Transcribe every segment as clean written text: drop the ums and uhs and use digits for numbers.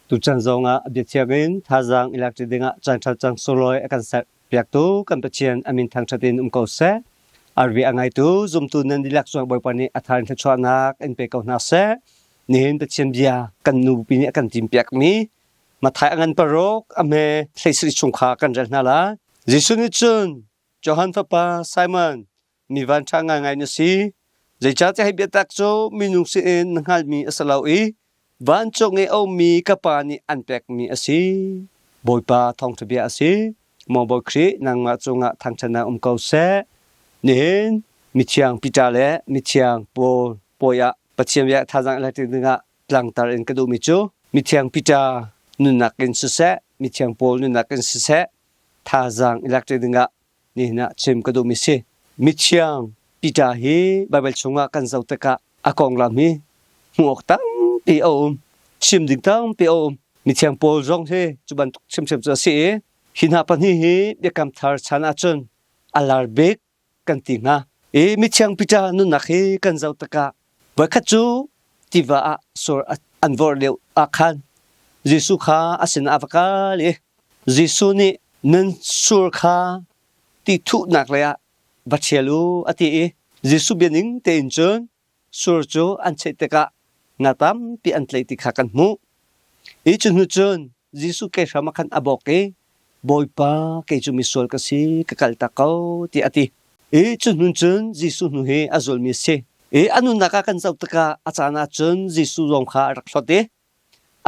Tuchan zongah a biathiang in thazaang i lak ṭi dingah caanṭha cang sunglawi a kan serpiaktu kan Pathian a min thangṭhat in um ko seh. Arvi a ngaitu zumtu nan dihlak cungah Bawipa nih a thar in thluachuahnak in pe ko hna seh. Nihin Pathian bia kan nupi nih a kan timpiakmi Matthai a ngan paruk a hme 13 chung kha kan rel hna lai. Jesuh nih cun Johan fapa Simon mi vanṭha ngaingai na si. Zeicahtiah hi biatak cu minung sinin na hngalhmi a si lo i vancung i a ummi ka Pa nih an pekmi a si. Bawipa thawngṭha bia a si. Maw Bawi Khrih, nangmah cungah thangṭhatnak um ko seh. Nihin mithiang Peter le mithiang Paul puai ah Pathian bia thazaang i dingah tlangtar in ka duhmi cu mithiang Peter nunnak in siseh, mithiang Paul nunnak in siseh, thazaang i lak dingah nihin ah chim ka duhmi si. Mithiang Peter hi Baibal chungah kan zoh tikah a konglam hi hmuh awk tampi a um, chim ding tampi a um. Mithiang Paul zong hi cu bantuk chimchim cu a si i hi hna pahnih hi Biakam Thar chan ahcun a lar bik kan ti hnga. I mithiang Peter nunnak hi kan zoh tikah voikhat cu tiva ah sur an vorh lio ah khan Jesuh kha a sinah a va kal i Jesuh nih nan sur kha ti thuhnak lei ah va ṭhial u a ti i Jesuh bia ning tein cun sur cu an cheih tikah nga tampi an tlaih ti kha kan hmuh. Hi cu hnu cun Jesuh ke hram ah khan a bawk i Bawipa kei cu misual ka si ka kaltak ko tiah a ti. I cu hnu cun Jesuh hnu hi a zulmi a si. I a nunnak ah kan zoh tikah a caan ah cun Jesuh zong kha a rak hlawt i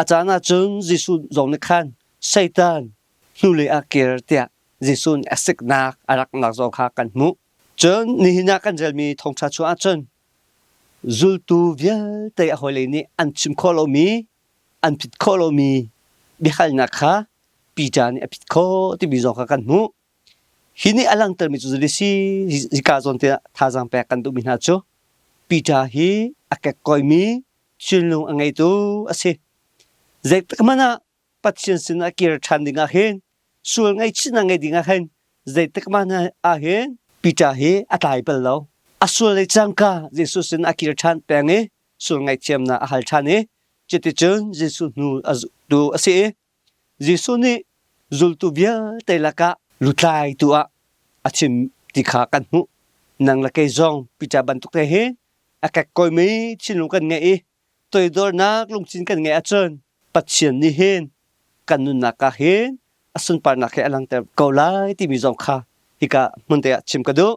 a caan ah cun Jesuh zong nih khan Satan hnulei ah kir tiah Jesuh nih a siknak a raknak zong kha kan hmuh. Cun nihin ah kan relmi thawngṭha chung ahcun zultu vialte a hawile nih an chim khawh lomi, an phit khawh lomi biahalnak kha Peter nih a phit khawh timi zong kha kan hmuh. Hi nih a langhtermi cu zei si hika zawn te ah thazaang pek kan duhmi hna cu Peter hi a kekkoimi thinlung a ngeitu a si. Zeitik hmanh ah Pathian sinah kir ṭhan ding ah hin sual ngaihchihnak ngei ding ah hin zeitik hmanh ah hin Peter hi a tlai bal lo. A sual le cangka Jesuh sin a kir ṭhan peng i sual ngaihthiamnak a hal ṭhan i cuticun Jesuh hnu a zultu a si i Jesuh nih zultu vialte lakah lutlaitu ah a chim ti kha kan hmuh. Nang le kei zong Peter bantuk te hin a kekkoimi thinlung kan ngeih i toidornak lungthin kan ngeih ahcun Pathian nih hin kan nunnak ah hin a sunparnak he a langhter ko lai timi zong kha hika hmun te ah chim ka duh.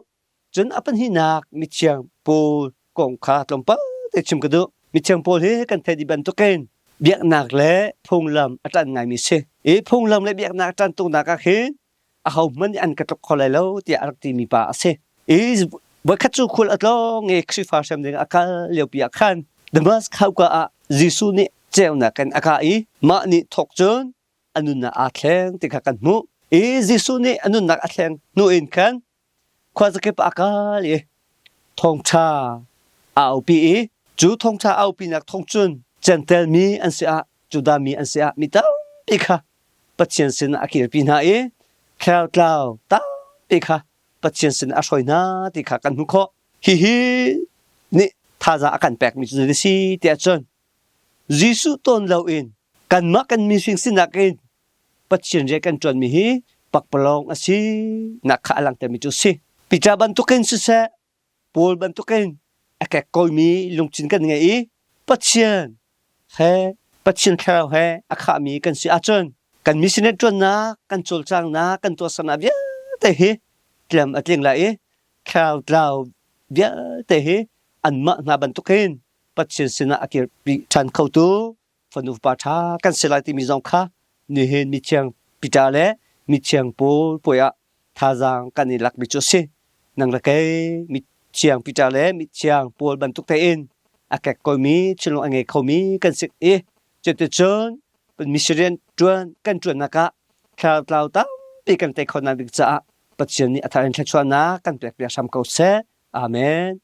Cun a pahnihnak mithiang Paul kong kha tlawmpal te chim ka duh. Mithiang Paul hi kan theih dih bantukin biaknak le phunglam a ṭanh ngaimi si. I phunglam le biaknak a ṭan tuknak ah hin ahohmanh nih an ka tluk kho lai lo tiah a rak timi pa a si. I voikhat cu khul a tlawng i Khrihfa hrem ding a kal liopi ah khan Damascus hauka ah Jesuh nih ceunak in a kah i mah nih thawk cun a nunnak aa thleng ti kha kan hmuh. I Jesuh nih a nunnak a thleng hnu in khan khuazakip ah a kal i thawngṭha a aupi i cu thawngṭha aupinak thawng cun Jentail mi an si ah Judah mi an si ah mi tampi kha Pathian sinah a kirpi hna i thlautlau tampi kha Pathian sinah a hruai hna ti kha kan hmuh khawh. Hihi nih thazaang a kan pekmi cu zei a si tiah cun Jesuh tawn loin kanmah kan mising sinak in Pathian rian kan ṭuanmi hi pakpalawng a si nak kha a langhtermi cu a si. Peter bantukin siseh, Paul bantukin a kekkoimi lungthin kan ngei i Pathian he Pathian thlarau he a khahmi kan si ahcun kan missionary ṭuannak, kan cawlcangnak, kan tuahsernak vialte hi tlam a tling lai i thlarau tlau vialte hi anmah hna bantukin Pathian sinah a kirpi ṭhan khotu fanu fapa ṭha kan si lai timi zong kha nihin mithiang Peter le mithiang Paul puai ah thazaang kan i lakmi cu a si. Nang le kei mithiang Peter le mithiang Paul bantuk tein a kekkoimi thinlung a ngei khomi kan si i cuticun missionary ṭuan kan ṭuannak ah thlarau tlau tampi kan tei khawhnak ding caah Pathian nih a thar in thluachuahnak kan pek piak hram ko seh. Amen.